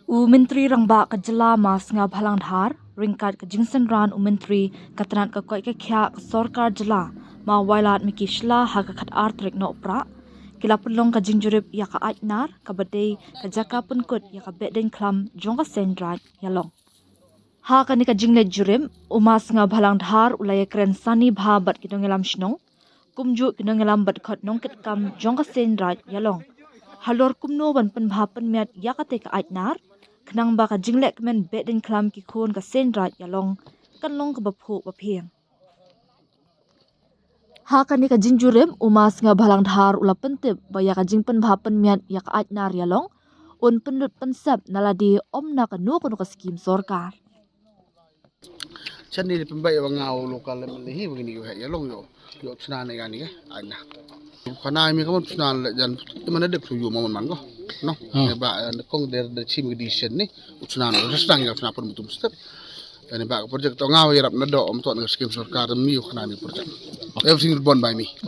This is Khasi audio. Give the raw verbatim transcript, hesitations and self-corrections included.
U Myntri Rangbah ka jylla Ma Sniawbhalang Dhar, ryngkat ka jingsynran u Myntri ka tnat ka koit ka khiah ka sorkar jylla, Ma Wailadmiki Shylla, ha ka khatar tarik Nohprah, ki la pynlong ka jingjurip ïa ka Aitnar, kaba dei ka jaka pynkut ïa ka Behdeiñkhlam jong ka Seiñraij Ïalong. Ha kane ka jingleit jurip, u Ma Sniawbhalang Dhar u la ïakren sani bha bad ki nongïalam shnong, kumjuh ki nongïalam bad khot nongkitkam jong ka Seiñraij Ïalong, halor kumno ban pynbha pynmiat ïa katei ka Aitnar, khnang ba ka jinglehkmen Behdeiñkhlam ki khun ka Seiñraij Ïalong kan long kaba phuh ba phieng. Ha kane ka jingjurip, u Ma Sniawbhalang Dhar u la pyntip ba ïa ka jingpynbha pynmiat ïa ka Aitnar Ïalong un pynlut pynsep na lade, ym na kano kano ka skim sorkar. Chan ni pynbeit ïa ba nga u local M L A hi ba kini ki waheh Ïalong ïoh, ïoh chna ne kani ke Aitnar. Khana mi ka mon chna le jan, i mana dep tu yu ma mon man ko. No. Hmm. Ne ba, eh, kong der der chim ki decision ni. U chna no, just nang ïa chna pun mutum step. Kani ba ka project to nga ïarap na do, ym to na skim sorkar, mi u khana ni project. Everything is borne by me.